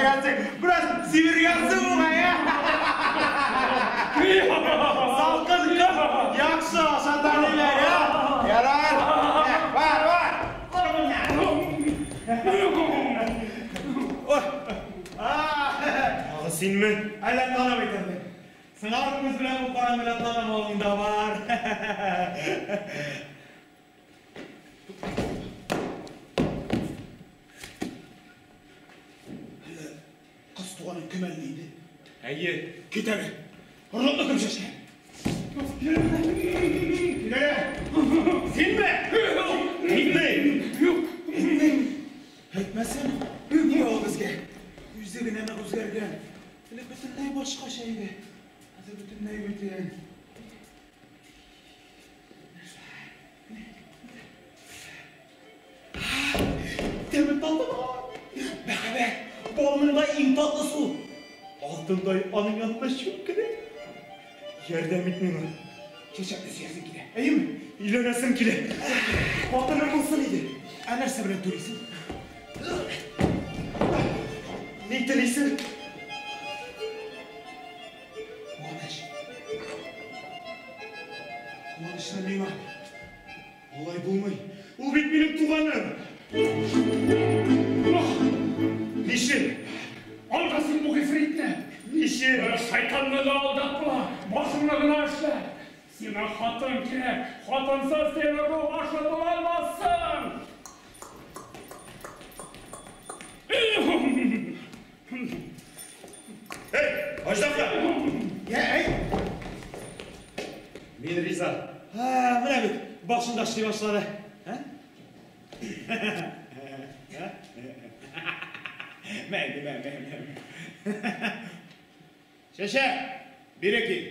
дигәнсең. Бераз сибергәнсең бугай, ә? Салкын кыз яхшы ашата диләр, ә? Ярар. Бар, бар. Бар моннан. Ой. Тагы синме? Әллә танып әйтәм. Сыңар күз белән бу караңгыда танымавың да бар. Әллә кыз туганың кем әллә инде? Әйе, кит әле. Орлыкны кем чәчә? Кит әле. Синме? Әйтмә. Юк. Әйтмә. Әйтмәсен. Нигә ул безгә? Үзе генә нык үзгәргән. Элек бөтенләй башкача иде. Хәзер бөтенләй бүтән. Тәме татлы. Мәхәббәт, балның да иң татлысы ул. Алтындай аның янында чүп кенә. Ярдәм ит миңа. Чәчәкне сөясең килә. Әйеме? Өйләнәсем килә. Хатыным булсын иде. Ә нәрсә белән түлисең? Ни телисең? Куаныч. Куанычны миңа. Алай булмый. Ул бит минем туганым. Ничек? Алда син бу гыйфритне. Ничек? Шайтанны да алдап була. Башыңны гына эшлә. Сиңа хатын кирәк. Хатынсыз син ыру башы була алмассың. Эй, Аждаһа! Я, әй! Мин риза. Һа, менә бит, башында эшли башлады. Һа? Мә, мә, мә, мә. Чәчә, бире кил.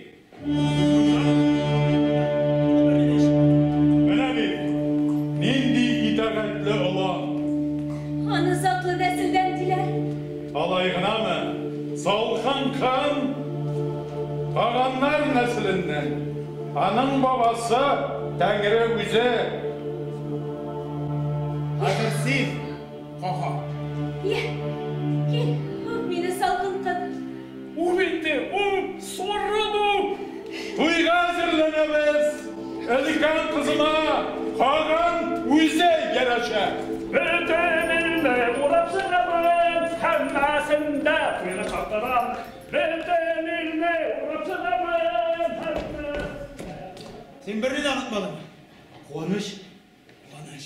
Менә бит, нинди итагатьле олан. Аны затлы нәселдән диләр. Алай гынамы? Салкын кын каганнар нәселеннән. Аның бабасы Тәңре үзе. Хәзер син, Каха. Я, кил, үп мине, салкын кын. Үп инде, үп, сорын үп. Туйга әзерләнәбез. Өлкән кызыма каган үзе ярәшә. Бөтен илне урап чыгамын, һәммәсендә туйны чаптырам. Бөтен илне урап чыгамын, һәммәсендә. Син берни дә онытмадың. Куаныч, Куаныч.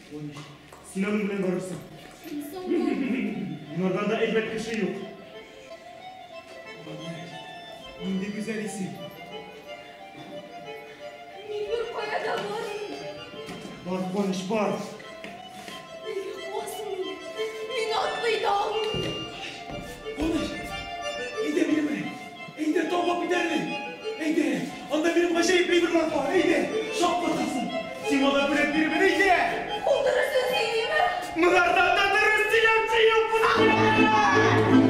Куаныч, син аның белән барырсың. Монардан да әйбәт кеше юк. Куаныч, нинди гүзәл исем. Мин беркая да бармыйм. Бар, Куаныч, бар. Нигә куасың мине? Мин атлый да алмыйм. Куаныч, әйдә минем белән. Әйдә, тауга күтәрелик. Әйдә, анда минем гаҗәеп әйберләр бар. Әйдә, шаккатасың. Сиңа да бүләк бирермен, әйдә. Ул дөресен сөйлиме? Монардан да дөрес сөйләүче юк бу дөньяда.